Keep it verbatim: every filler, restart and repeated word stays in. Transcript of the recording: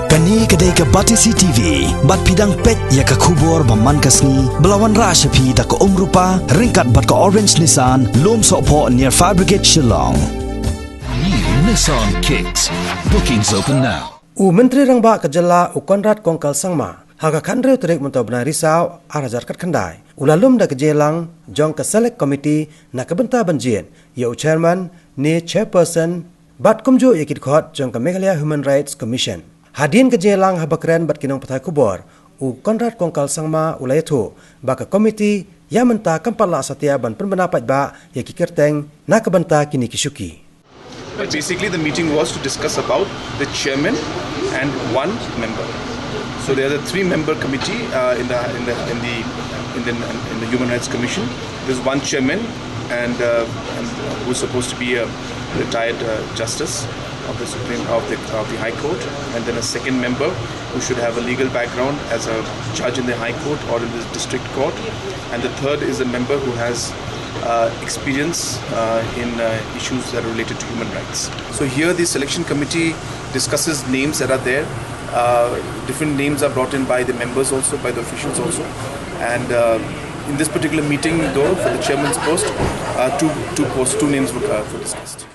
Kane ka dei ka Batesi T V, bad phi dang peit ïa ka khubor ba man ka sngi, ba la wanrah sha phi da ka Umrupa, ryngkat bad ka Orange Nissan, Lumsohphoh near Fire Brigade Shillong. New Nissan Kicks. Bookings open now. U Myntri Rangbah ka Jylla u Conrad Kongkal Sangma, ha ka khathynriew tarik mynta u bnai Risaw, ar hajar khatkhyndai, u la lum da ka jingïalang jong ka Select Committee na ka bynta ban jied ïa u Chairman ne Chairperson bad kumjuh ïa ki dkhot jong ka Meghalaya Human Rights Commission. Hadien ka jingïalang haba kren bad ki nongpathai khubor, u Conrad Kongkal Sangma u la ïathuh ba ka committee ïa mynta kam pat lah satia ban pynbna paidbah ïa ki kyrteng na ka bynta kine ki shuki. But basically, the meeting was to discuss about the chairman and one member. So there are the three-member committee uh, in the in the in the in the in the Human Rights Commission. There's one chairman, and, uh, and who's supposed to be a retired uh, justice of the Supreme of the of the High Court, and then a second member who should have a legal background as a judge in the High Court or in the district court, and the third is a member who has uh, experience uh, in uh, issues that are related to human rights. So here the selection committee discusses names that are there. Uh, different names are brought in by the members also, by the officials also. And uh, in this particular meeting, though, for the chairman's post, uh, two, two posts, two names were, uh, were discussed.